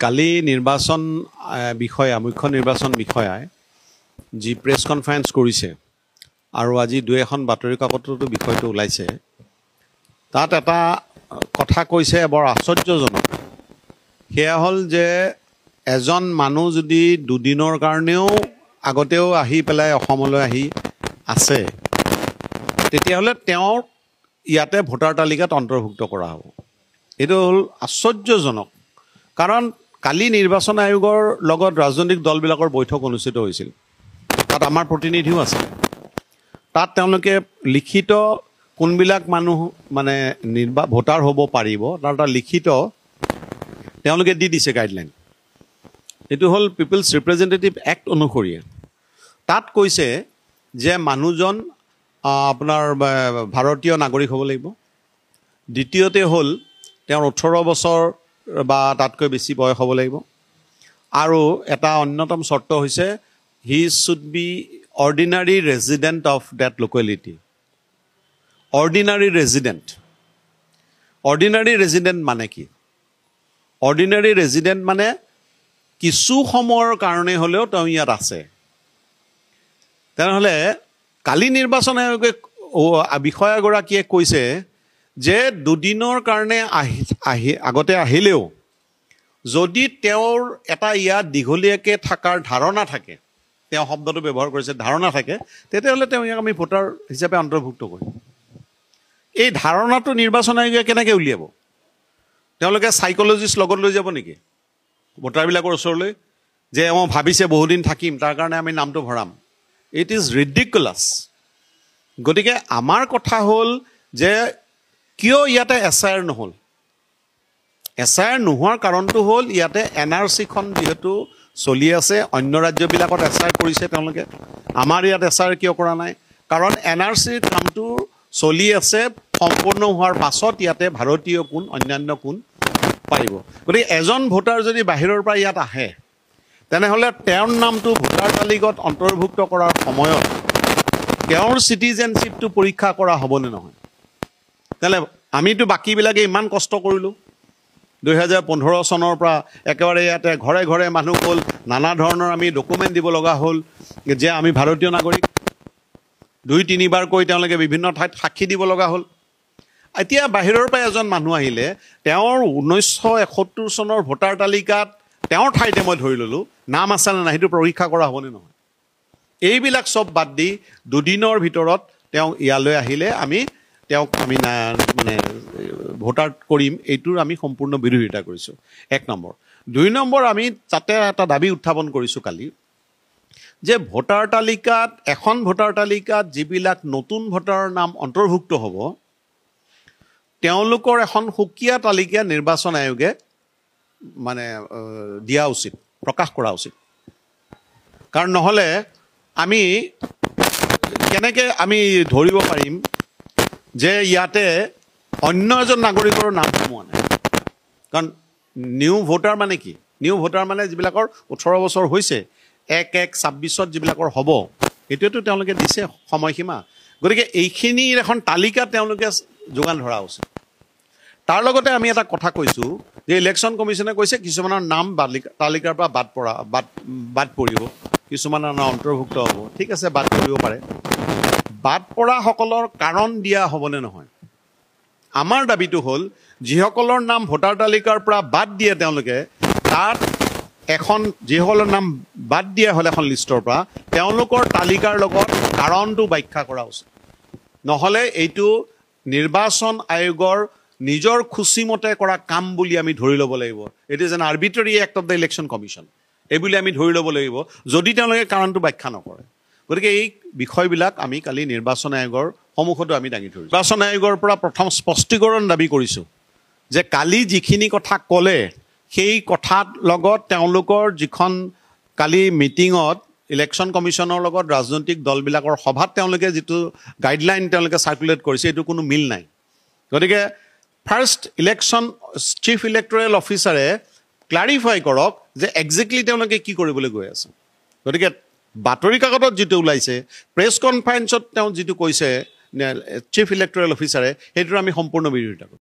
কালি নিৰ্বাচন বিষয়া, মুখ্য নিৰ্বাচন বিষয়াই যি প্ৰেছ কনফাৰেন্স কৰিছে আৰু আজি দুই এখন বাতৰি কাকততো বিষয়টো ওলাইছে, তাত এটা কথা কৈছে বৰ আশ্চৰ্যজনক। সেয়া হ'ল যে এজন মানুহ যদি দুদিনৰ কাৰণেও আগতেও আহি পেলাই অসমলৈ আহি আছে, তেতিয়াহ'লে তেওঁৰ ইয়াতে ভোটাৰ তালিকাত অন্তৰ্ভুক্ত কৰা হ'ব। এইটো হ'ল আশ্চৰ্যজনক, কাৰণ কালি নিৰ্বাচন আয়োগৰ লগত ৰাজনৈতিক দলবিলাকৰ বৈঠক অনুষ্ঠিত হৈছিল, তাত আমাৰ প্ৰতিনিধিও আছিল। তাত তেওঁলোকে লিখিত কোনবিলাক মানুহ মানে ভোটাৰ হ'ব পাৰিব তাৰ এটা লিখিত তেওঁলোকে দি দিছে গাইডলাইন। এইটো হ'ল পিপলছ ৰিপ্ৰেজেণ্টেটিভ এক্ট অনুসৰিয়ে। তাত কৈছে যে মানুহজন আপোনাৰ ভাৰতীয় নাগৰিক হ'ব লাগিব, দ্বিতীয়তে হ'ল তেওঁৰ 18 বছৰ বা তাতকৈ বেছি বয়স হ'ব লাগিব, আৰু এটা অন্যতম চৰ্ত হৈছে he should be ordinary resident of that locality. Ordinary resident, ordinary resident মানে কি? অৰ্ডিনাৰী ৰেজিডেণ্ট মানে কিছু সময়ৰ কাৰণে হ'লেও তেওঁ ইয়াত আছে। তেনেহ'লে কালি নিৰ্বাচন আয়োগে বিষয়াগৰাকীয়ে কৈছে যে দুদিনৰ কাৰণে আহি আগতে আহিলেও যদি তেওঁৰ এটা ইয়াত দীঘলীয়াকৈ থকাৰ ধাৰণা থাকে, তেওঁ শব্দটো ব্যৱহাৰ কৰিছে ধাৰণা থাকে, তেতিয়াহ'লে তেওঁ ইয়াক আমি ভোটাৰ হিচাপে অন্তৰ্ভুক্ত কৰিম। এই ধাৰণাটো নিৰ্বাচন আয়োগে কেনেকৈ উলিয়াব? তেওঁলোকে চাইক'লজিষ্ট লগত লৈ যাব নেকি ভোটাৰবিলাকৰ ওচৰলৈ, যে মই ভাবিছে বহুদিন থাকিম তাৰ কাৰণে আমি নামটো ভৰাম? It is ridiculous. গতিকে আমাৰ কথা হ'ল যে কিয় ইয়াতে এছ I R নহ'ল? এছ I R নোহোৱাৰ কাৰণটো হ'ল ইয়াতে এন আৰ চিখন যিহেতু চলি আছে, অন্য ৰাজ্যবিলাকত এছ I R কৰিছে তেওঁলোকে, আমাৰ ইয়াত এছ I R কিয় কৰা নাই? কাৰণ এন আৰ চিৰ কামটো চলি আছে, সম্পূৰ্ণ হোৱাৰ পাছত ইয়াতে ভাৰতীয় কোন অন্যান্য কোন পাৰিব। গতিকে এজন ভোটাৰ যদি বাহিৰৰ পৰা ইয়াত আহে, তেনেহ'লে তেওঁৰ নামটো ভোটাৰ তালিকাত অন্তৰ্ভুক্ত কৰাৰ সময়ত তেওঁৰ চিটিজেনশ্বিপটো পৰীক্ষা কৰা হ'বনে নহয়? তেনেহ'লে আমিতো বাকীবিলাকে ইমান কষ্ট কৰিলোঁ, 2015 চনৰ পৰা একেবাৰে ইয়াতে ঘৰে ঘৰে মানুহ গ'ল, নানা ধৰণৰ আমি ডকুমেণ্ট দিব লগা হ'ল যে আমি ভাৰতীয় নাগৰিক, 2-3 বাৰকৈ তেওঁলোকে বিভিন্ন ঠাইত সাক্ষী দিব লগা হ'ল। এতিয়া বাহিৰৰ পৰা এজন মানুহ আহিলে তেওঁৰ 1971 চনৰ ভোটাৰ তালিকাত তেওঁৰ ঠাইতে মই ধৰি ল'লোঁ নাম আছে নে নাই, সেইটো পৰীক্ষা কৰা হ'বনে নহয়? এইবিলাক চব বাদ দি দুদিনৰ ভিতৰত তেওঁ ইয়ালৈ আহিলে আমি তেওঁক আমি মানে ভোটাৰ কৰিম, এইটোৰ আমি সম্পূৰ্ণ বিৰোধিতা কৰিছোঁ। এক নম্বৰ। দুই নম্বৰ, আমি তাতে এটা দাবী উত্থাপন কৰিছোঁ কালি যে ভোটাৰ তালিকাত, এখন ভোটাৰ তালিকাত যিবিলাক নতুন ভোটাৰৰ নাম অন্তৰ্ভুক্ত হ'ব তেওঁলোকৰ এখন সুকীয়া তালিকা নিৰ্বাচন আয়োগে মানে দিয়া উচিত, প্ৰকাশ কৰা উচিত। কাৰণ নহ'লে আমি কেনেকৈ আমি ধৰিব পাৰিম যে ইয়াতে অন্য এজন নাগৰিকৰ নাম সোমোৱা নাই? কাৰণ নিউ ভোটাৰ মানে কি? নিউ ভোটাৰ মানে যিবিলাকৰ 18 বছৰ হৈছে, 1/1/26 যিবিলাকৰ হ'ব, এইটোৱেতো তেওঁলোকে দিছে সময়সীমা। গতিকে এইখিনিৰ এখন তালিকা তেওঁলোকে যোগান ধৰা উচিত। তাৰ লগতে আমি এটা কথা কৈছোঁ যে ইলেকশ্যন কমিশ্যনে কৈছে কিছুমানৰ নাম তালিকাৰ পৰা বাদ পৰিব, কিছুমানৰ নাম অন্তৰ্ভুক্ত হ'ব। ঠিক আছে, বাদ পৰিব পাৰে। বাদ পৰাসকলৰ কাৰণ দিয়া হ'বনে নহয়? আমাৰ দাবীটো হ'ল যিসকলৰ নাম ভোটাৰ তালিকাৰ পৰা বাদ দিয়ে তেওঁলোকে তাত এখন, যিসকলৰ নাম বাদ দিয়া হ'ল এখন লিষ্টৰ পৰা, তেওঁলোকৰ তালিকাৰ লগত কাৰণটো ব্যাখ্যা কৰা উচিত। নহ'লে এইটো নিৰ্বাচন আয়োগৰ নিজৰ খুচিমতে কৰা কাম বুলি আমি ধৰি ল'ব লাগিব। It is an arbitrary act of the election commission, এই বুলি আমি ধৰি ল'ব লাগিব যদি তেওঁলোকে কাৰণটো ব্যাখ্যা নকৰে। গতিকে এই বিষয়বিলাক আমি কালি নিৰ্বাচন আয়োগৰ সন্মুখতো আমি দাঙি ধৰিছোঁ। নিৰ্বাচন আয়োগৰ পৰা প্ৰথম স্পষ্টীকৰণ দাবী কৰিছোঁ যে কালি যিখিনি কথা ক'লে সেই কথাৰ লগত তেওঁলোকৰ যিখন কালি মিটিঙত ইলেকশ্যন কমিশ্যনৰ লগত ৰাজনৈতিক দলবিলাকৰ সভাত তেওঁলোকে যিটো গাইডলাইন তেওঁলোকে চাৰ্কুলেট কৰিছে, এইটো কোনো মিল নাই। গতিকে ফাৰ্ষ্ট ইলেকশ্যন চিফ ইলেক্টৰেল অফিচাৰে ক্লাৰিফাই কৰক যে একজেক্টলি তেওঁলোকে কি কৰিবলৈ গৈ আছে। গতিকে বাতৰি কাকতত যিটো ওলাইছে, প্ৰেছ কনফাৰেন্সত তেওঁ যিটো কৈছে চিফ ইলেক্টৰেল অফিচাৰে, সেইটোৰ আমি সম্পূৰ্ণ বিৰোধিতা কৰোঁ।